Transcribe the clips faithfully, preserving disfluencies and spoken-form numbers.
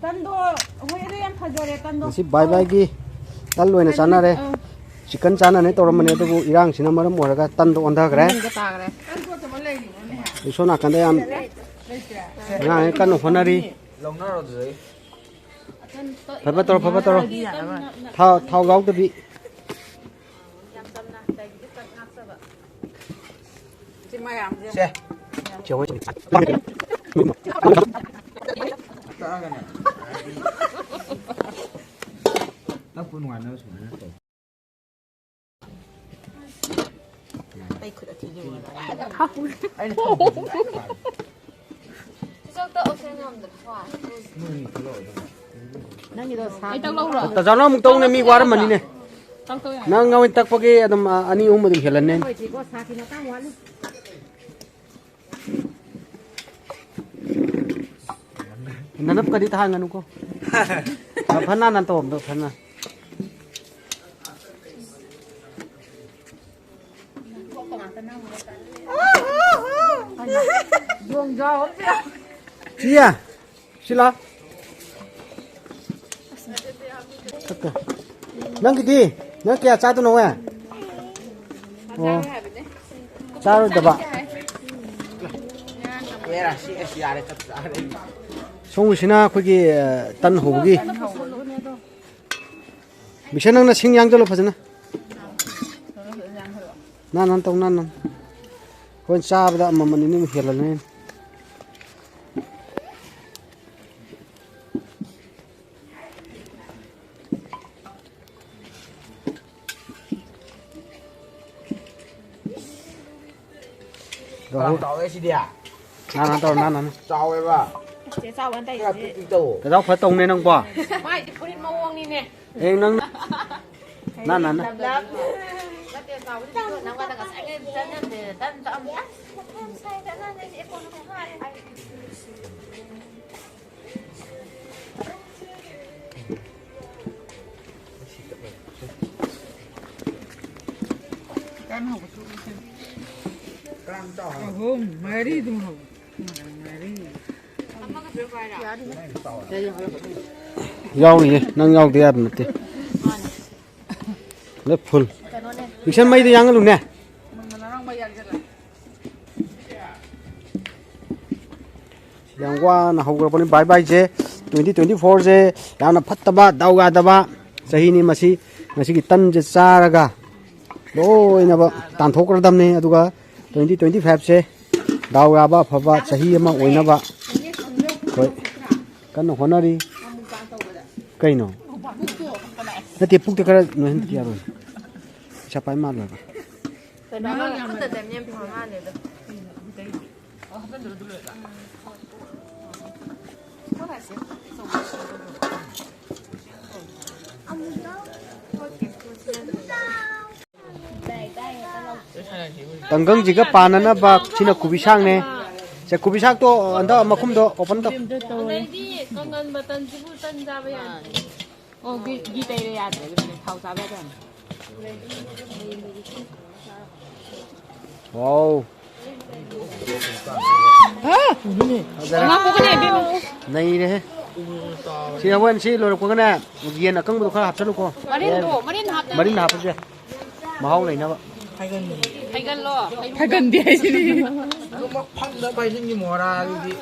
ꯇꯟꯗꯣ ꯑꯩꯈꯣꯏ ꯑꯗꯨ ꯌꯥꯝ ꯐꯖꯔꯦ, ꯇꯟꯗꯣ꯫ ꯉꯁꯤ ꯕꯥꯏ ꯕꯥꯏꯒꯤ ꯇꯟ ꯑꯣꯏꯅ ꯆꯥꯅꯔꯦ꯫ ꯑꯥ꯫ ꯆꯤꯛꯀꯟ ꯆꯥꯅꯅꯦ ꯇꯧꯔꯝꯕꯅꯦ, ꯑꯗꯨꯕꯨ ꯏꯔꯥꯡꯁꯤꯅ ꯃꯔꯝ ꯑꯣꯏꯔꯒ ꯇꯟꯗꯣ ꯑꯣꯟꯊꯈ꯭ꯔꯦ꯫ ꯇꯟꯗꯣ ꯇꯥꯈ꯭ꯔꯦ꯫ ꯁꯣꯝ ꯅꯥꯀꯟꯗ ꯌꯥꯝ ꯑꯉꯥꯡ ꯀꯟꯅ ꯍꯣꯠꯅꯔꯤ꯫ ꯐꯕ ꯇꯧꯔꯣ, ꯐꯕ ꯇꯧꯔꯣ꯫ ꯊꯥꯎ, ꯊꯥꯎ ꯌꯥꯎꯗꯕꯤ꯫ ꯁꯤ ꯃꯌꯥꯝꯁꯦ꯫ ꯁꯦ꯫ ꯆꯦ ꯍꯣꯏ꯫ ꯇꯛꯑꯒꯅꯦ꯫ ꯇꯛꯄ ꯅꯨꯡꯉꯥꯏꯅꯕ ꯁꯨꯃꯥꯏꯅ ꯇꯧ꯫ ꯑꯩ ꯈꯨꯠ ꯑꯊꯤꯕ ꯑꯩꯅ ꯇꯧꯕꯗꯤ ꯅꯪꯒꯤꯗꯣ ꯁꯥ- ꯑꯩ ꯇꯧ ꯂꯧꯔꯣ? ꯇꯥꯖꯥꯎꯅ ꯑꯃꯨꯛ ꯇꯧꯅꯦ, ꯃꯤ ꯋꯥꯔꯝꯃꯅꯤꯅꯦ꯫ ꯇꯧ, ꯇꯧ ꯌꯥꯔꯦ꯫ ꯅꯪ ꯅꯣꯏ ꯇꯛꯄꯒꯤ ꯑꯗꯨꯝ, ꯑ, ꯑꯅꯤ ꯑꯍꯨꯝ ꯑꯗꯨꯝ ꯍꯦꯜꯂꯟꯅꯦ꯫ ꯍꯣꯏ, ꯁꯤꯀꯣ ꯁꯥꯈꯤ ꯃꯇꯥꯡ ꯋꯥꯠꯂꯤ꯫ ꯅꯅꯞꯀꯗꯤ ꯊꯥꯡꯒꯅꯨꯀꯣ꯫ ꯐꯅ ꯅꯥꯟ ꯇꯧꯔꯝꯗꯣ ꯐꯅ꯫ ꯌꯣꯡꯖꯥꯎ ꯑꯃ ꯄꯤꯔꯛꯑꯣ꯫ ꯁꯤꯌꯥ, ꯁꯤꯂꯥ꯫ ꯑꯠꯇ꯫ ꯅꯪꯒꯤꯗꯤ? ꯅꯪ ꯀꯌꯥ ꯆꯥꯗꯣꯏꯅꯣ, ꯋꯦ? ꯑꯣ꯫ ꯆꯥꯔꯣꯏꯗꯕ? ꯁꯣꯝꯒꯤꯁꯤꯅ ꯑꯩꯈꯣꯏꯒꯤ, ꯑ, ꯇꯟ ꯍꯧꯕꯒꯤ꯫ ꯕꯤꯁꯟ, ꯅꯪꯅ ꯁꯤꯡ ꯌꯥꯡꯁꯤꯜꯂꯣ ꯐꯖꯅ꯫ ꯅꯥꯟ ꯅꯥꯟ ꯇꯧ, ꯅꯥꯟ ꯅꯥꯟ꯫ ꯑꯩꯈꯣꯏꯅ ꯆꯥꯕꯗ ꯑꯃꯃꯝ ꯑꯅꯤ ꯑꯅꯤꯃꯨꯛ ꯍꯦꯜꯂꯅꯤ꯫ ꯐꯅꯌꯥꯝ ꯆꯥꯎꯋꯦ ꯁꯤꯗꯤ꯫ ꯅꯥꯟ ꯅꯥꯟ ꯇꯧꯔꯣ, ꯅꯥꯟ ꯅꯥꯟ꯫ ꯆꯥꯎꯋꯦꯕ꯫ ꯆꯦ ꯆꯥꯎꯕꯅ ꯈꯔ ꯇꯧꯔꯤꯁꯦ꯫ ꯄꯤꯛ ꯄꯤꯛ ꯇꯧꯋꯣ꯫ ꯅꯗꯥꯎ ꯐ ꯇꯧꯅꯦ ꯅꯪꯕꯣ꯫ ꯃꯥꯏꯗꯤ ꯐꯨꯔꯤꯠ ꯃꯑꯣꯡꯅꯤꯅꯦ꯫ ꯍꯌꯦꯡ ꯅꯪ ꯅꯥꯟ ꯅꯥꯟ꯫ ꯅꯠꯇꯦ, ꯆꯥꯎꯕꯗꯤ ꯅꯪꯉꯣꯟꯗ ꯉꯁꯥꯏꯒꯤ ꯆꯠꯅꯗꯦ, ꯇꯟ ꯇꯛꯑꯝꯃꯦ꯫ ꯑꯁ, ꯃꯊꯥ ꯌꯥꯝ ꯁꯥꯏꯗ ꯑꯉꯥꯡꯈꯩꯁꯦ ꯑꯦꯀꯣꯟ ꯑꯃꯨꯛ ꯍꯥꯏꯔꯦ꯫ ꯀꯌꯥꯝ ꯍꯧꯕ ꯊꯣꯛꯏꯁꯦ? ꯑꯍꯨꯝ, ꯃꯔꯤ ꯑꯗꯨꯝ ꯍꯧ-, ꯃꯔꯤ꯫ ꯌꯥꯎꯔꯤꯌꯦ, ꯅꯪ ꯌꯥꯎꯗ ꯌꯥꯕ ꯅꯠꯇꯦ꯫ ꯂꯣꯏ ꯐꯨꯜ꯫ ꯏꯛꯁꯟ ꯃꯩꯗ ꯌꯥꯡꯍꯜꯂꯨꯅꯦ꯫ ꯌꯥꯝ ꯋꯥꯅ ꯍꯧꯈ꯭ꯔꯕꯅꯤ ꯕꯥꯏ ꯕꯥꯏꯁꯦ꯫ Twenty twenty four ꯁꯦ ꯌꯥꯝꯅ ꯐꯠꯇꯕ, ꯗꯥꯎ ꯌꯥꯗꯕ ꯆꯍꯤꯅꯤ꯫ ꯃꯁꯤ, ꯉꯁꯤꯒꯤ ꯇꯟꯁꯦ ꯆꯥꯔꯒ ꯂꯣꯏꯅꯃꯛ ꯇꯥꯟꯊꯣꯛꯈ꯭ꯔꯗꯕꯅꯤ꯫ ꯑꯗꯨꯒ twenty twenty five ꯁꯦ ꯗꯥꯎ ꯌꯥꯕ, ꯑꯐꯕ ꯆꯍꯤ ꯑꯃ ꯑꯣꯏꯅꯕ ꯑꯩꯈꯣꯏ ꯀꯟꯅ ꯍꯣꯠꯅꯔꯤ꯫ ꯀꯩꯅꯣ? ꯅꯠꯇꯦ, ꯄꯨꯛꯇ ꯈꯔ ꯅꯣꯏꯍꯟꯗꯗꯤ ꯌꯥꯔꯣꯏ꯫ ꯄꯩꯁꯥ ꯄꯥꯏ ꯃꯥꯜꯂꯣꯏꯕ꯫ ꯇꯪꯒꯪꯁꯤꯒ ꯄꯥꯟꯅꯅꯕ ꯁꯤꯅ ꯀꯣꯕꯤ ꯁꯥꯛꯅꯦ꯫ ꯁꯦ, ꯀꯣꯕꯤ ꯁꯥꯛꯇꯣ ꯍꯟꯗꯛ ꯃꯈꯨꯝꯗꯣ open ꯇꯧ꯫ ꯑꯗꯩꯗꯤ ꯀꯪꯒꯟ ꯃꯇꯟꯁꯤꯕꯨ ꯇꯟ ꯆꯥꯕ ꯌꯥꯅꯤ꯫ ꯑꯣ, ꯘꯤ, ꯘꯤ ꯇꯩꯔꯦ ꯌꯥꯗ꯭ꯔꯦ, ꯑꯗꯨꯅꯅꯦ ꯊꯥꯎ ꯆꯥꯕ ꯌꯥꯗ꯭ꯔꯦ꯫ ꯋꯥꯎ꯫ ꯍꯥ? ꯉꯥ ꯄꯣꯛꯀꯅꯤ, ꯏꯕꯦꯝꯃ꯫ ꯅꯩꯔꯦꯍꯦ꯫ ꯁꯤ ꯑꯩꯈꯣꯏꯅ ꯁꯤ ꯂꯣꯏꯔꯛꯄꯒꯅꯦ, ꯌꯦꯟ ꯑꯀꯪꯕꯗꯣ ꯈꯔ ꯍꯥꯞꯆꯜꯂꯨꯀꯣ꯫ ꯃꯔꯤꯟꯗꯣ, ꯃꯔꯤꯟ ꯍꯥꯞꯇ-, ꯃꯔꯤꯟ ꯍꯥꯞꯄꯁꯦ꯫ ꯃꯍꯥꯎ ꯂꯩꯅꯕ꯫ ꯍꯥꯏꯒꯟꯗꯦ ꯍꯥꯏꯁꯤꯗꯤ꯫ ꯑꯗꯨꯃꯛ ꯐꯪꯗꯕ ꯍꯥꯏꯁꯤꯗꯤ ꯃꯣꯔꯥꯗꯨꯗꯤ꯫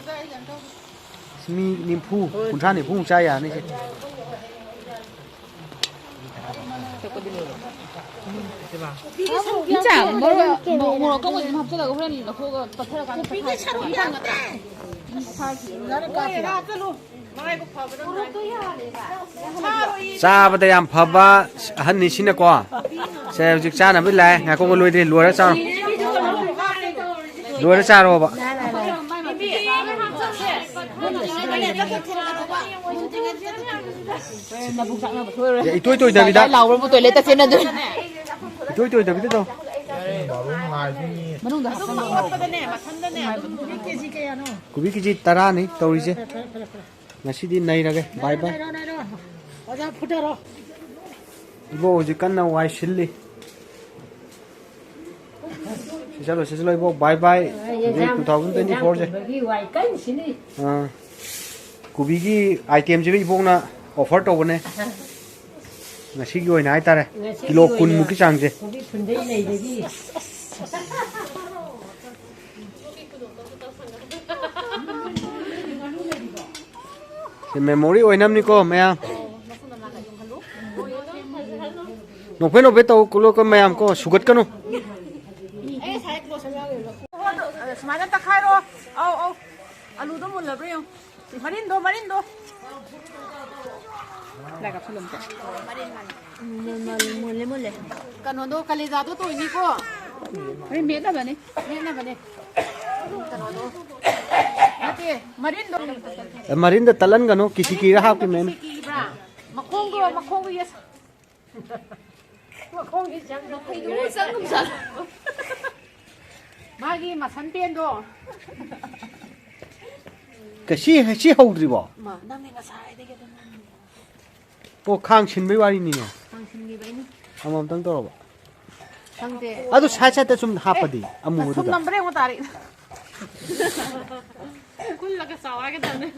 ꯃꯤ ꯅꯤꯐꯨ, ꯀꯨꯟꯊ꯭ꯔꯥ ꯅꯤꯐꯨꯃꯨꯛ ꯆꯥ ꯌꯥꯅꯤ ꯁꯤ꯫ ꯏꯆꯥ, ꯃꯣꯔꯣꯛ, ꯃꯣꯔꯣꯛ ꯑꯀꯪꯕꯁꯤ ꯑꯗꯨꯝ ꯍꯥꯞꯆꯤꯜꯂꯒ ꯍꯣꯔꯦꯟ ꯂꯧꯊꯣꯛꯑꯒ ꯄꯠꯊꯔꯀꯥꯟꯗ ꯄꯠꯊꯔꯀꯥꯟꯗ꯫ ꯆꯥꯕꯗ ꯌꯥꯝ ꯐꯕ ꯑꯍꯟꯅꯤ ꯁꯤꯅꯀꯣ꯫ ꯁꯦ, ꯍꯧꯖꯤꯛ ꯆꯥꯅꯕ ꯂꯥꯛꯑꯦ꯫ ꯉꯥꯏꯈꯣ, ꯂꯣꯏꯗ꯭ꯔꯤ꯫ ꯂꯣꯏꯔ ꯆꯥꯔꯣ꯫ ꯂꯣꯏꯔ ꯆꯥꯔꯣꯕ꯫ ꯏꯇꯣꯏ ꯇꯣꯏꯗꯕꯤꯗ꯫ ꯂꯥꯎꯕ꯭ꯔꯕꯨ ꯇꯣꯏꯂꯦꯠꯇ ꯆꯦꯟꯅꯗꯣꯏ꯫ ꯏꯇꯣꯏ ꯇꯣꯏꯗꯕꯤꯗ ꯇꯧ꯫ ꯃꯅꯨꯡꯗ ꯍꯥꯞꯆꯟꯕ꯫ ꯀꯣꯕꯤ ꯀꯦꯖꯤ ꯇꯔꯥꯅꯤ ꯇꯧꯔꯤꯁꯦ꯫ ꯉꯁꯤꯗꯤ ꯅꯩꯔꯒꯦ꯫ ꯕꯥꯏ ꯕꯥꯏ꯫ ꯑꯣꯖꯥ ꯐꯨꯊꯔꯣ꯫ ꯏꯕꯣ ꯍꯧꯖꯤꯛ ꯀꯟꯅ ꯋꯥꯏ ꯁꯤꯜꯂꯤ꯫ ꯁꯤ ꯆꯠꯂꯣ, ꯁꯤ ꯆꯠꯂꯣ ꯏꯕꯣ꯫ ꯕꯥꯏ ꯕꯥꯏ꯫ ꯍꯧꯖꯤꯛ two thousand twenty four ꯁꯦ꯫ ꯋꯥꯏ ꯀꯟꯅ ꯁꯤꯜꯂꯤ꯫ ꯑꯥ꯫ ꯀꯣꯕꯤꯒꯤ item ꯁꯤꯒ ꯏꯕꯣꯛꯅ offer ꯇꯧꯕꯅꯦ꯫ ꯉꯁꯤꯒꯤ ꯑꯣꯏꯅ ꯍꯥꯏꯇꯥꯔꯦ꯫ ꯉꯁꯤꯒꯤ ꯀꯤꯂꯣ ꯑꯣꯏꯅ ꯀꯨꯟ ꯃꯨꯛꯀꯤ ꯆꯥꯡꯁꯦ꯫ ꯀꯣꯕꯤ ꯐꯨꯟꯗꯩ ꯂꯩꯗꯒꯤ꯫ ꯁꯤ memory ꯑꯣꯏꯅꯕꯅꯤꯀꯣ, ꯃꯌꯥꯝ꯫ ꯅꯣꯛꯐꯦꯠ ꯅꯣꯛꯐꯦꯠ ꯇꯧ, ꯀꯨꯂꯣ ꯀꯣ, ꯃꯌꯥꯝ ꯀꯣ, ꯁꯨꯒꯠꯀꯅꯨ꯫ ꯁꯨꯃꯥꯏꯅ ꯇꯛꯈꯥꯏꯔꯣ꯫ ꯑꯧ, ꯑꯧ꯫ ꯑꯂꯨꯗꯣ ꯃꯨꯜꯂꯕ꯭ꯔꯥ ꯌꯦꯡꯉꯨ꯫ ꯃꯔꯤꯟꯗꯣ, ꯃꯔꯤꯟꯗꯣ꯫ ꯂꯥꯏ ꯀꯥꯞꯁꯜꯂꯣ ꯑꯝꯇ꯫ ꯃꯨꯜꯂꯦ, ꯃꯨꯜꯂꯦ꯫ ꯀꯩꯅꯣꯗꯣ, ꯀꯂꯦꯖꯥꯗꯣ ꯇꯣꯏꯅꯤꯀꯣ꯫ ꯍꯣꯔꯦꯟ ꯃꯦꯠꯅꯕꯅꯤ꯫ ꯃꯦꯠꯅꯕꯅꯦ꯫ ꯀꯩꯅꯣꯗꯣ꯫ ꯅꯠꯇꯦ, ꯃꯔꯤꯟꯗꯣ꯫ ꯑꯦ, ꯃꯔꯤꯟꯗ ꯇꯠꯍꯟꯒꯅꯨ, ꯀꯤꯁꯤ ꯀꯤꯔ ꯍꯥꯞꯈꯤꯕꯅꯦ꯫ ꯀꯤꯁꯤ ꯀꯤꯕ꯭ꯔꯥ? ꯃꯈꯣꯡꯗꯣ, ꯃꯈꯣꯡꯗꯣ ꯌꯦꯁ-, ꯃꯈꯣꯡꯗꯤ ꯆꯪ-, ꯃꯈꯣꯡꯗꯤ ꯆꯪꯒꯨꯝ ꯆꯪ-, ꯃꯥꯒꯤ ꯃꯁꯟ ꯄꯦꯟꯗꯣ꯫ ꯀ-, ꯁꯤ, ꯁꯤ ꯍꯧꯗ꯭ꯔꯤꯕꯣ? ꯃꯥ, ꯅꯪꯗꯤ ꯉꯁꯥꯏꯗꯒꯤ ꯑꯗꯨꯝ ꯅꯝꯃꯤ꯫ ꯑꯣ, ꯈꯥꯡ ꯁꯤꯟꯕꯩ ꯋꯥꯔꯤꯅꯤꯅꯦ꯫ ꯈꯥꯡ ꯁꯤꯟꯈꯤꯕ ꯑꯩꯅ꯫ ꯑꯃꯃꯝꯇꯪ ꯇꯧꯔꯕ? ꯈꯪꯗꯦ꯫ ꯑꯗꯨ side sideꯇ ꯁꯨꯝ ꯍꯥꯞꯄꯗꯤ, ꯑꯦ, ꯑꯃꯨꯕꯗꯨꯗ꯫ ꯁꯨꯝ ꯅꯝꯕ꯭ꯔꯥ ꯌꯦꯡꯉꯣ ꯇꯥꯔꯤ꯫ ꯈꯨꯜꯂꯒ ꯆꯥꯎ ꯍꯥꯏꯒꯗꯕꯅꯦ꯫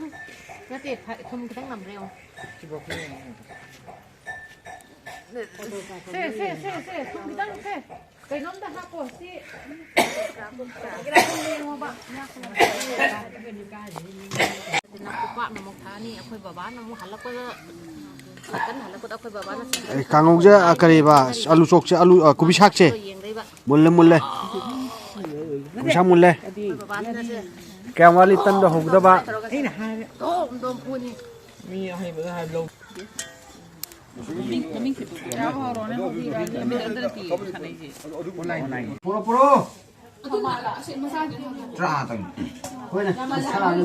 ꯅꯠꯇꯦ, ꯊ-, ꯊꯨꯝ ꯈꯤꯇꯪ ꯅꯝꯕ꯭ꯔꯥ ꯌꯦꯡꯉꯣ꯫ ꯁꯦ, ꯁꯦ, ꯁꯦ, ꯁꯦ, ꯊꯨꯝ ꯈꯤꯇꯪ ꯁꯦ꯫ ꯀꯩꯅꯣꯝꯇ ꯍꯥꯞꯄꯣ, ꯁꯤ꯫ ꯌꯦꯡꯉꯣꯕ꯫ ꯅꯥꯀꯨꯞꯄꯥꯛꯅ ꯑꯃꯨꯛ ꯊꯥꯅꯤ, ꯑꯩꯈꯣꯏ ꯕꯕꯥꯅ ꯑꯃꯨꯛ ꯍꯜꯂꯛꯄꯗ, ꯀꯟꯅ ꯍꯜꯂꯛꯄꯗ ꯑꯩꯈꯣꯏ ꯕꯕꯥꯅ ꯑꯦ, ꯀꯥꯡꯉꯧꯁꯦ, ꯑ, ꯀꯔꯤꯕ, ꯑꯂꯨ ꯆꯣꯛꯁꯦ, ꯑꯂꯨ, ꯑ, ꯀꯣꯕꯤ ꯁꯥꯛꯁꯦ꯫ ꯌꯦꯡꯗꯣꯏꯕ꯫ ꯃꯨꯜꯂꯦ, ꯃꯨꯜꯂꯦ꯫ ꯀꯣꯕꯤ ꯁꯥꯛ ꯃꯨꯜꯂꯦ꯫ ꯑꯩꯈꯣꯏ ꯕꯕꯥꯅ ꯁꯦ꯫ ꯀꯌꯥꯝ ꯋꯥꯠꯂꯤ ꯇꯟꯗꯣ ꯍꯧꯒꯗꯕ? ꯇꯧꯔꯒ ꯁꯦ꯫ ꯗꯣꯝ, ꯗꯣꯝ ꯐꯨꯅꯤ꯫ ꯃꯤ ꯑꯍꯩꯕꯅ ꯍꯥꯏꯕ ꯂꯧ꯫ ꯄꯨꯔꯣ, ꯄꯨꯔꯣ꯫ ꯇꯔꯥꯇꯪ꯫ ꯍꯣꯏꯅꯦ, ꯀꯨꯟꯊ꯭ꯔꯥꯅꯤ꯫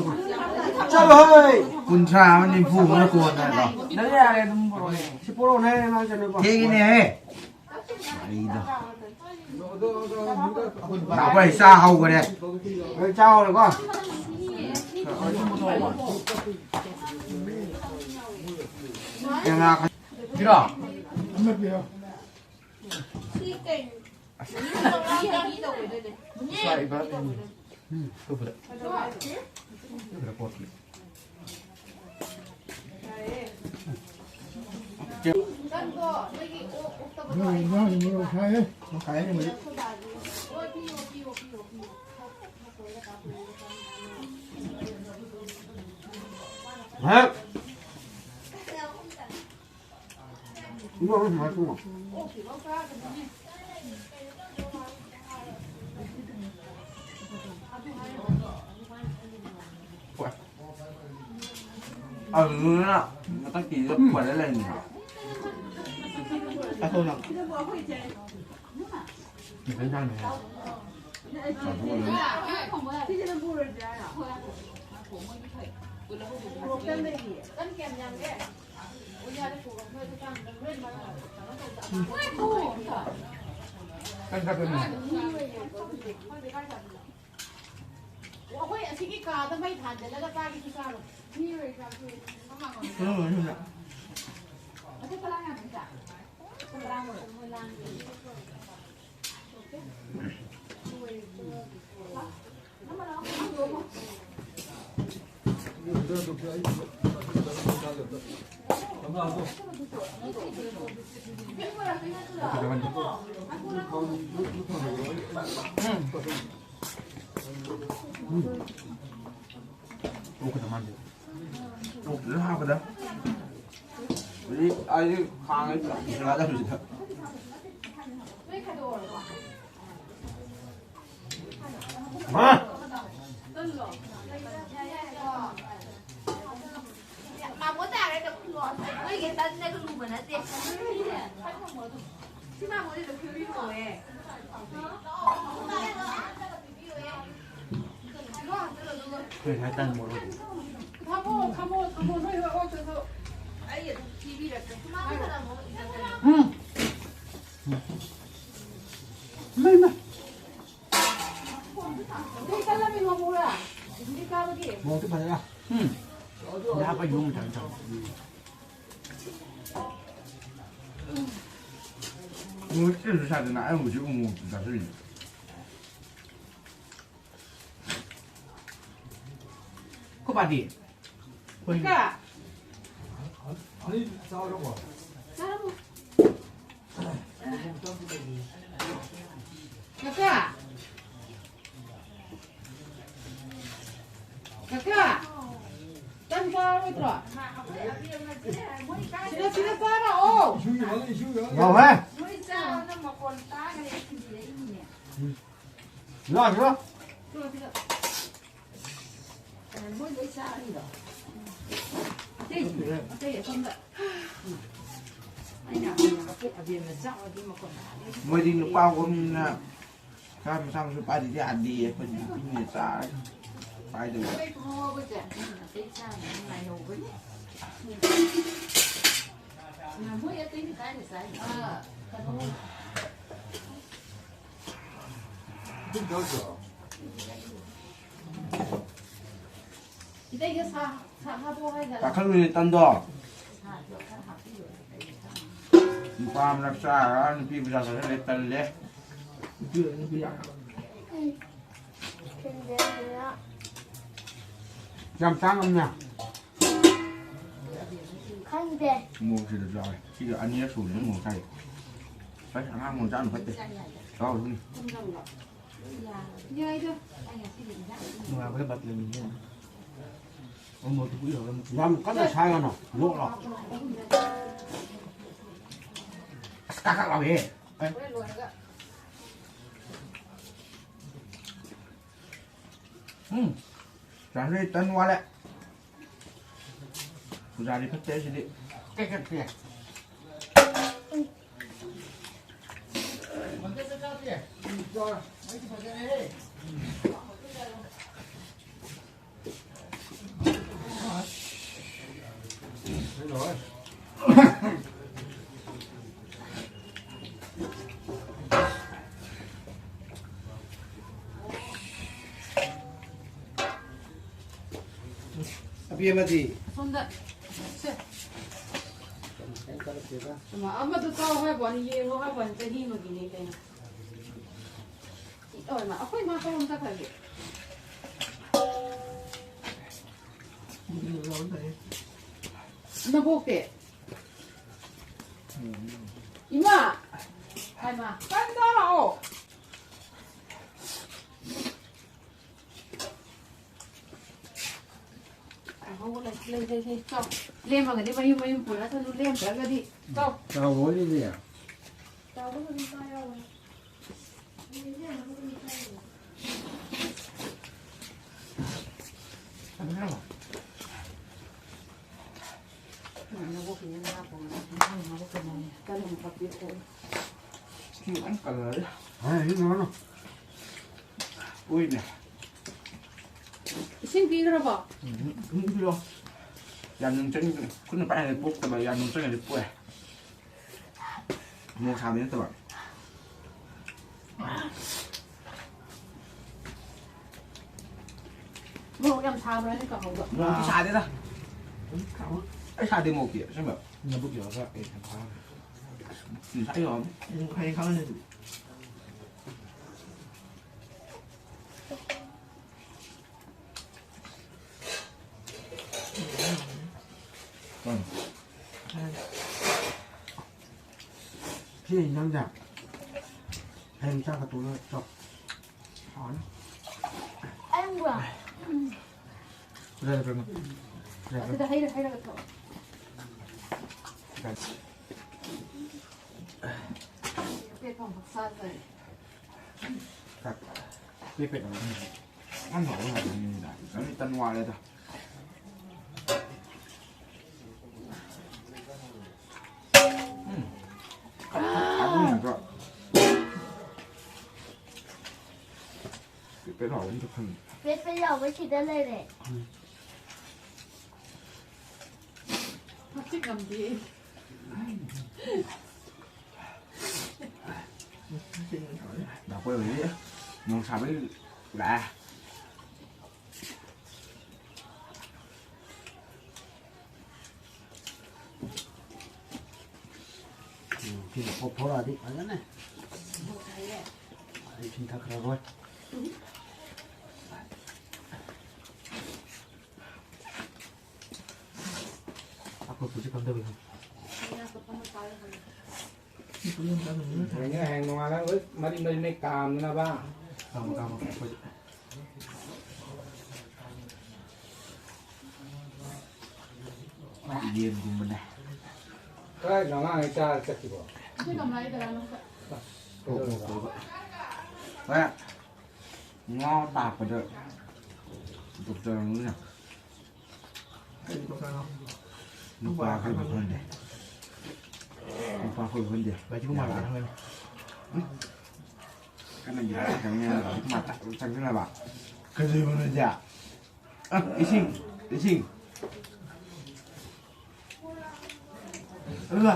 ꯆꯠꯂꯣ ꯍꯣꯏ꯫ ꯀꯨꯟꯊ꯭ꯔꯥ ꯑꯃ, ꯅꯤꯐꯨ ꯑꯃꯅ ꯀꯣꯟꯅ ꯂꯥꯛꯑꯣ꯫ ꯅꯪ ꯌꯥꯔꯦ, ꯑꯗꯨꯝ ꯄꯨꯔꯛꯑꯣ꯫ ꯁꯤ ꯄꯨꯔꯛꯑꯣꯅꯦ, ꯃꯥ ꯆꯠꯂꯣꯀꯣ꯫ ꯊꯦꯡꯉꯤꯅꯦꯍꯦ꯫ ꯋꯥꯔꯤꯗꯣ꯫ ꯑꯩꯈꯣꯏ ꯆꯥ ꯍꯧꯈꯔꯦ꯫ ꯂꯣꯏ ꯆꯥ ꯍꯧꯔꯦꯀꯣ? ꯀꯦꯅꯥ ꯈ-, ꯁꯤꯔꯣ? ꯁꯤ ꯀꯩꯅꯣ? ꯁ꯭ꯋꯥꯏ ꯏꯕꯥꯅꯤ꯫ ꯇꯨꯕꯗ꯫ ꯇꯨꯕꯗ ꯄꯣꯠꯇꯨ꯫ ꯀꯟꯗꯣ ꯅꯣꯏꯒꯤ ꯑꯣꯛ ꯑꯣꯛꯇꯕꯗꯣ ꯑꯩ ꯏꯟꯖꯥꯡꯁꯤ ꯃꯣꯔꯣꯛ ꯁꯥꯏꯍꯦ꯫ ꯃꯣꯔꯣꯛ ꯁꯥꯏꯍꯦ, ꯃꯣꯏꯗꯤ꯫ ꯑꯩꯈꯣꯏ ꯕꯥꯒꯤ꯫ ꯍꯣꯏ, ꯄꯤꯌꯣ, ꯄꯤꯌꯣ, ꯄꯤꯌꯣ, ꯄꯤꯌꯣ꯫ ꯍꯦꯛ꯫ ꯏꯃꯥ, ꯍꯣꯏ ꯁꯨꯃꯥꯏꯅ ꯊꯣꯡꯉꯣ꯫ ꯍꯣꯏ꯫ ꯑꯗꯨꯗꯨꯅ ꯃꯊꯛꯀꯤꯗ ꯎꯝ꯫ ꯄꯜꯂ ꯂꯩꯔꯤꯅꯦ꯫ ꯆꯥꯊꯣꯛꯑꯣ ꯅꯪ꯫ ꯃꯊꯟ ꯆꯥꯅꯤ ꯍꯥꯏ꯫ ꯀꯩ ꯆꯥꯗꯣꯏꯅꯣ? ꯑꯩꯈꯣꯏ ꯑꯁꯤꯒꯤ ꯀꯥꯗ ꯃꯩ ꯊꯥꯟꯖꯜꯂꯒ ꯆꯥꯒꯦꯁꯨ ꯆꯥꯔꯣ꯫ ꯃꯤ ꯑꯣꯏꯔꯗꯤ ꯆꯥꯕꯁꯨ ꯎꯝ, ꯎꯝ꯫ ꯑꯗꯨ ꯀꯅꯥ ꯀꯅꯥ ꯆꯥ? ꯀꯅꯥ ꯀꯅꯥ? ꯎꯝ꯫ ꯎꯝ꯫ ꯑꯣꯛꯀꯗ ꯃꯥꯟꯗꯦ꯫ ꯑꯣꯛꯇꯨꯗ ꯍꯥꯞꯄꯗ꯫ ꯍꯧꯖꯤꯛ ꯑꯩꯗꯤ ꯈꯥꯡꯉꯦ ꯆꯥꯗꯕꯁꯤꯗ꯫ ꯍꯥ? ꯃꯥꯃꯣ ꯇꯥꯔꯦ ꯑꯗꯨꯝ ꯈꯨꯝꯃꯣ꯫ ꯅꯣꯏꯒꯤ ꯇꯟꯅꯒ ꯂꯨꯕ ꯅꯠꯇꯦ꯫ ꯁꯤ ꯃꯥꯃꯣꯗꯤ ꯑꯗꯨꯝ ꯐꯤꯕꯤ ꯀꯧꯋꯦ꯫ ꯀꯩ ꯍꯥꯏ ꯇꯟ ꯃꯣꯔꯣꯛ? ꯊꯝꯃꯣ, ꯊꯝꯃꯣ, ꯊꯝꯃꯣ꯫ ꯅꯣꯏ ꯍꯣꯏ ꯑꯣꯛꯇꯁꯨ ꯑꯩ ꯑꯗꯨꯝ ꯄꯤꯕꯤꯔꯛꯀꯦ꯫ ꯎꯝ꯫ ꯃꯩ, ꯃꯩ꯫ ꯀꯩ ꯀꯜꯂꯝꯃꯤꯅꯣ, ꯃꯣꯔꯥ? ꯍꯧꯖꯤꯛ ꯀꯥꯕꯒꯤ? ꯃꯣꯔꯣꯛꯇꯤ ꯐꯖꯅ꯫ ꯎꯝ꯫ ꯌꯥꯝ ꯍꯥꯞꯄ ꯌꯣꯝ ꯊꯝꯃꯦ, ꯊꯝꯃꯦ꯫ ꯎꯝ꯫ ꯃꯣꯔꯣꯛ ꯆꯦꯁꯨ ꯁꯥꯗꯅ ꯑꯩ ꯍꯧꯖꯤꯛ ꯃꯣꯔꯣꯛ ꯆꯥꯁꯤꯜꯂꯤꯅꯦ꯫ ꯑꯩꯈꯣꯏ ꯄꯥꯗꯤ? ꯑꯩꯈꯣꯏ ꯀꯀꯥ꯫ ꯀꯀꯥ! ꯀꯀꯥ! ꯇꯟ ꯆꯥꯔꯣꯏꯗ꯭ꯔꯣ? ꯁꯤꯗ, ꯁꯤꯗ ꯆꯥꯔꯛꯑꯣ! ꯌꯥꯎꯍꯦ! ꯂꯥꯛ, ꯂꯥꯛ꯫ ꯃꯣꯏ ꯂꯣꯏ ꯆꯥꯔꯤꯔꯣ? ꯑꯇꯩ, ꯑꯇꯩ ꯑꯁꯣꯝꯗ꯫ ꯑꯩꯅ ꯑꯕꯦꯝꯅ ꯆꯥꯎꯔꯗꯤ ꯃꯈꯣꯟ ꯇꯥꯗꯦ꯫ ꯃꯣꯏꯗꯤ ꯅꯨꯄꯥ ꯑꯍꯨꯝꯅ ꯆꯥ ꯃꯆꯥ ꯃꯁꯨ ꯄꯥꯏꯗꯗꯤ ꯌꯥꯗꯦ꯫ ꯑꯩꯈꯣꯏꯗꯤ ꯅꯨꯄꯤꯅ ꯆꯥꯔꯦ꯫ ꯄꯥꯏꯗꯕ꯫ ꯑꯇꯩ ꯈꯪꯍꯧꯕꯁꯦ꯫ ꯑꯇꯩ ꯆꯥꯅꯤ ꯉꯥꯏꯍꯧꯕꯅꯤ꯫ ꯃꯣꯏ ꯑꯇꯩꯗꯤ ꯀꯥꯏꯗ ꯆꯥꯏꯅꯣ? ꯑꯥ, ꯀꯩꯅꯣ꯫ ꯏꯇꯩꯒ ꯁꯥ, ꯁꯥ ꯍꯥꯞꯄꯣ ꯍꯥꯏꯗꯅ꯫ ꯀꯥꯈꯠꯂꯨꯅꯦ ꯇꯟꯗꯣ꯫ ꯁꯥꯗꯣ ꯈꯔ ꯍꯥꯞꯄꯤꯌꯣ꯫ ꯅꯨꯄꯥ ꯑꯃꯅ ꯆꯥꯔ ꯅꯨꯄꯤ ꯄꯩꯁꯥ ꯆꯠꯈ꯭ꯔꯦ, ꯇꯜꯂꯦ꯫ ꯅꯨꯄꯤ, ꯅꯨꯄꯤ ꯌꯥꯝ꯫ ꯌꯥꯝ ꯇꯥꯡꯉꯝꯅꯦ꯫ ꯈꯪꯗꯦ꯫ ꯃꯣꯔꯣꯛꯁꯤꯗꯁꯨ ꯌꯥꯎꯋꯦ꯫ ꯁꯤꯒ ꯑꯅꯤꯔꯛ ꯁꯨꯕꯅꯦ ꯃꯣꯔꯣꯛ ꯆꯥꯏ꯫ ꯑꯁ, ꯑꯉꯥꯡ ꯃꯣꯔꯣꯛ ꯆꯥꯅ ꯐꯠꯇꯦ꯫ ꯆꯥꯎꯔꯨꯅꯤ꯫ ꯅꯨꯡꯉꯥꯏꯕ꯭ꯔꯥ ꯕꯥꯇꯤ ꯂꯩꯃꯤꯟꯅꯕ? ꯌꯥꯝ ꯀꯟꯅ ꯁꯥꯏꯒꯅꯣ, ꯂꯣꯛ ꯂꯥꯎ꯫ ꯑꯁ, ꯀꯥ ꯀꯥ ꯂꯥꯎꯋꯦ꯫ ꯑꯦ꯫ ꯎꯝ, ꯆꯥꯛꯁꯦ ꯇꯟ ꯋꯥꯠꯂꯦ꯫ ꯄꯨꯖꯥꯔꯤ ꯐꯠꯇꯦ ꯁꯤꯗꯤ꯫ ꯀꯩ ꯀꯠꯄꯤ? ꯑꯕꯦꯝꯃꯗꯤ? ꯑꯁꯣꯝꯗ꯫ ꯁꯦ꯫ ꯀꯩꯝ ꯀꯠꯂꯛꯇꯦꯗ꯫ ꯏꯃꯥ, ꯑꯃꯗꯣ ꯆꯥꯎ ꯍꯥꯏꯕ ꯋꯥꯅꯤ, ꯌꯦꯡꯉꯣ ꯍꯥꯏꯕ ꯋꯥꯅꯤ, ꯆꯍꯤ ꯑꯃꯒꯤꯅꯦ ꯀꯩꯅꯣ꯫ ꯏ-, ꯑꯣ, ꯏꯃꯥ, ꯑꯩꯈꯣꯏ ꯏꯃꯥ ꯀꯔꯣꯝ ꯆꯠꯈ꯭ꯔꯒꯦ? ꯎꯝ, ꯌꯥꯎꯔꯝꯗ꯭ꯔꯦ꯫ ꯅꯕꯣꯛꯇꯤ? ꯏꯃꯥ! ꯍꯥꯏꯃ, ꯀꯟꯅ ꯂꯥꯛꯑꯣ꯫ ꯂꯩ, ꯂꯩ, ꯂꯩ, ꯂꯩ, ꯆꯥꯎ꯫ ꯂꯦꯝꯃꯒꯗꯤ ꯃꯌꯨꯝ ꯃꯌꯨꯝ ꯄꯨꯔ ꯆꯠꯂꯨ, ꯂꯦꯝꯗ꯭ꯔꯒꯗꯤ ꯆꯥꯎ꯫ ꯆꯥꯎꯕ ꯑꯣꯏꯔꯤꯗꯤ꯫ ꯆꯥꯎꯕ ꯑꯗꯨꯝ ꯆꯥ ꯌꯥꯎꯕꯅꯦ꯫ ꯁꯤꯡ ꯌꯥꯝ ꯀꯜꯂꯦ꯫ ꯍꯥꯏ, ꯁꯤ ꯅꯣꯡꯃ꯫ ꯎꯏꯅꯦ꯫ ꯏꯁꯤꯡ ꯄꯤꯈ꯭ꯔꯕꯣ? ꯎꯝ, ꯎꯝ, ꯄꯤꯔꯣ꯫ ꯌꯥꯝ ꯅꯨꯡ ꯆꯪꯉꯤ, ꯈꯨꯠꯅ ꯄꯥꯏꯔꯤꯉꯩꯗ ꯄꯣꯛꯇꯕ, ꯌꯥꯝ ꯅꯨꯡ ꯆꯪꯉꯤꯉꯩꯗ ꯄꯣꯛꯑꯦ꯫ ꯃꯣꯔꯣꯛ ꯁꯥꯕꯗꯤ ꯅꯠꯇꯕ꯫ ꯃꯣꯔꯣꯛ ꯌꯥꯝ ꯁꯥꯕ꯭ꯔꯥꯅꯦ ꯀꯥꯡꯍꯧꯗꯣ? ꯃꯣꯔꯣꯛꯇꯤ ꯁꯥꯗꯦꯗ꯫ ꯑꯗꯨꯝ ꯈꯥꯕ꯫ ꯑꯩ ꯁꯥꯗꯦ ꯃꯣꯔꯣꯛꯇꯤ, ꯑꯁꯦꯡꯕ꯫ ꯅꯕꯨꯛ ꯌꯧꯔꯒ ꯑꯩ ꯌꯥꯝ ꯈꯥꯕ꯫ ꯉꯁꯥꯏ ꯌꯧꯔꯝꯃꯤ꯫ ꯑꯩꯁꯨ ꯈꯥꯏ ꯈꯥꯕꯅꯦ ꯑꯗꯨꯝ꯫ ꯎꯝ꯫ ꯁꯤ ꯏꯟꯖꯥꯡꯁꯦ ꯍꯌꯦꯡ ꯆꯥꯛꯀ ꯇꯣꯠꯂꯒ ꯆꯥꯎ꯫ ꯍꯥꯎꯅꯤ꯫ ꯑꯩ ꯎꯕ꯭ꯔꯥ? ꯀꯗꯥꯏꯗ ꯄꯨꯔꯛꯏꯅꯣ? ꯀꯗꯥꯏꯗ? ꯑꯗꯨꯗ ꯍꯩꯔ-, ꯍꯩꯔꯒ ꯊꯛꯑꯣ꯫ ꯀꯗꯥꯏꯗ? ꯄꯦꯠ ꯐꯥꯎ ꯆꯥꯗ꯭ꯔꯦ꯫ ꯆꯥꯛ ꯄꯦꯠ ꯄꯦꯠ ꯂꯥꯎꯔꯦ꯫ ꯌꯥꯝ ꯍꯥꯎꯕ ꯉꯥꯛꯇꯅꯤꯗ꯫ ꯇꯟ ꯇꯟ ꯋꯥꯠꯂꯦꯗ꯫ ꯎꯝ꯫ ꯑꯗꯨ ꯅꯠꯇ꯭ꯔꯣ? ꯄꯦꯠ ꯄꯦꯠ ꯂꯥꯎꯕ ꯑꯝꯇ ꯐꯪꯗꯦ꯫ ꯄꯦꯠ ꯄꯦꯠ ꯂꯥꯎꯕ ꯁꯤꯗ ꯂꯩꯔꯦ꯫ ꯎꯝ꯫ ꯍꯧꯖꯤꯛ ꯉꯝꯗꯦ꯫ ꯗꯥ ꯀꯣꯏ ꯍꯧꯖꯤꯛ ꯅꯣꯡ ꯁꯥꯕꯒꯤ ꯂꯥꯛꯑꯦ꯫ ꯎꯝ, ꯁꯤꯅ ꯄꯣꯞ ꯊꯣꯔꯛꯑꯗꯤ ꯐꯖꯅ꯫ ꯑꯩ ꯏꯁꯤꯡ ꯊꯛꯈ꯭ꯔꯔꯣꯏ꯫ ꯑꯩꯈꯣꯏ ꯄꯨꯁꯤ ꯀꯝꯗꯧꯔꯤꯅꯣ? ꯍꯌꯦꯡ ꯅꯣꯡꯉꯥꯜꯂꯒ ꯂꯣꯏ ꯃꯔꯤ ꯃꯔꯤ ꯃꯔꯤ ꯀꯥꯝꯗꯅꯕ꯫ ꯀꯥꯝꯃꯣ, ꯀꯥꯝꯃꯣ, ꯑꯩꯈꯣꯏ ꯌꯦꯟꯒꯨꯝꯕꯅꯦ꯫ ꯀꯗꯥꯏꯗꯅꯣ ꯑꯉꯥꯡꯈꯩ ꯆꯥꯔ ꯆꯠꯈꯤꯕꯣ? ꯁꯤ ꯀꯃꯥꯏꯅ ꯇꯧꯔꯤꯅꯣ? ꯑꯁ, ꯀꯣꯛ ꯃꯣꯛ ꯇꯧꯕ꯫ ꯍꯣꯏ꯫ ꯉꯥ ꯇꯥꯛꯄꯗ ꯗꯣꯛꯇꯔ ꯑꯃꯅ ꯅꯨꯄꯥ ꯑꯩꯈꯣꯏꯕꯨ ꯈꯟꯗꯦ꯫ ꯅꯨꯄꯥ ꯑꯩꯈꯣꯏꯕꯨ ꯈꯟꯗꯦ꯫ ꯀꯟꯅ ꯌꯥꯔꯦ, ꯆꯪꯁꯤꯟꯅꯕ꯫ ꯀꯩꯗꯧꯔꯤꯕ ꯅꯣꯏꯗꯤ? ꯑ, ꯏꯁꯤꯡ, ꯏꯁꯤꯡ꯫ ꯑꯗꯨꯒ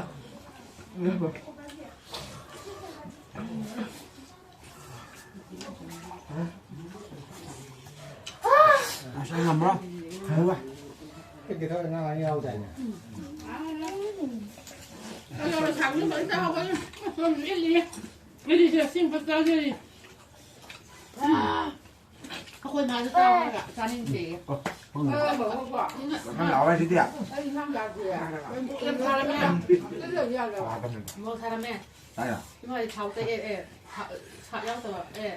ꯑꯁ, ꯑꯩ ꯉꯝꯃꯔꯣꯏ꯫ ꯍꯥꯏꯔꯨꯕ꯫ ꯀꯩꯒꯤꯅꯣ ꯑꯉꯥꯡ ꯑꯅꯤ ꯌꯥꯎꯗꯥꯏꯅꯦ? ꯑꯗꯣ ꯂꯩꯁꯥꯕꯤꯅ ꯂꯣꯏ ꯆꯥꯍꯧꯕꯅꯤ꯫ ꯑꯩꯗꯤ ꯁꯤ ꯑꯁꯦꯡꯕ ꯆꯥꯖꯔꯤ꯫ ꯑꯩꯈꯣꯏ ꯃꯥꯁꯨ ꯆꯥꯎ ꯍꯥꯏꯔꯒ ꯆꯥꯅꯤꯡꯗꯦꯌꯦ꯫ ꯅꯪ ꯂꯥꯛꯑꯣ ꯍꯥꯏꯁꯤꯗꯤ꯫ ꯑꯩ ꯏꯟꯁꯥꯡ ꯆꯥꯗꯦ꯫ ꯌꯥꯝ ꯊꯥꯔꯝꯃꯦ꯫ ꯃꯣꯔꯣꯛ ꯊꯥꯔꯝꯃꯦ꯫ ꯇꯥꯏꯔꯣ? ꯏꯃꯥꯗꯤ ꯊꯥꯎ ꯇꯩ-, ꯑꯦ, ꯑꯦ, ꯊꯥ-, ꯁꯥꯛ ꯌꯥꯎꯗꯕ꯫ ꯑꯦ,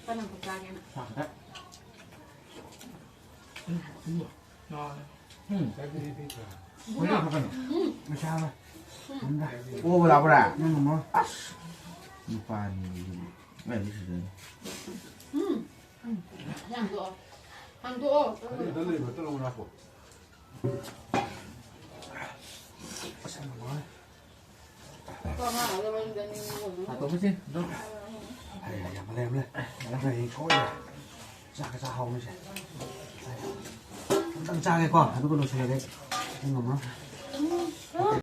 ꯆꯅꯝ ꯈꯛ ꯆꯥꯒꯦꯅ꯫ ꯁꯥꯛ ꯈꯛꯇ? ꯎꯝ꯫ ꯎꯝ꯫ ꯎꯝ꯫ ꯃꯁꯥ ꯑꯃ꯫ ꯎꯝ꯫ ꯑꯣꯕ ꯂꯥꯛꯄ꯭ꯔꯥ? ꯅꯪ ꯑꯃ꯫ ꯑꯁ! ꯅꯨꯄꯥꯅꯤ꯫ ꯑꯩꯗꯤ ꯁꯤꯗꯅꯤ꯫ ꯎꯝ꯫ ꯍꯥꯡꯗꯣꯛꯑꯣ꯫ ꯍꯥꯡꯗꯣꯛꯑꯣ꯫ ꯑꯗꯨꯗ ꯂꯩꯕ ꯇꯧꯔ ꯂꯥꯛꯄꯣ꯫ ꯍꯥꯠꯇꯣꯛꯄꯁꯤ ꯑꯗꯨꯝ꯫ ꯑꯩ ꯌꯥꯝ ꯂꯩꯔꯝꯂꯦ꯫ ꯅꯪ ꯍꯌꯦꯡ ꯁꯣꯏꯗ꯭ꯔꯦ꯫ ꯆꯥꯛꯀ ꯆꯥ ꯍꯧꯔꯁꯦ꯫ ꯑꯝꯇꯪ ꯆꯥꯒꯦꯀꯣ꯫ ꯑꯗꯨꯒ ꯂꯣꯏꯁꯤꯜꯂꯒꯦ꯫ ꯑꯩ ꯉꯝꯃꯔꯣꯏ꯫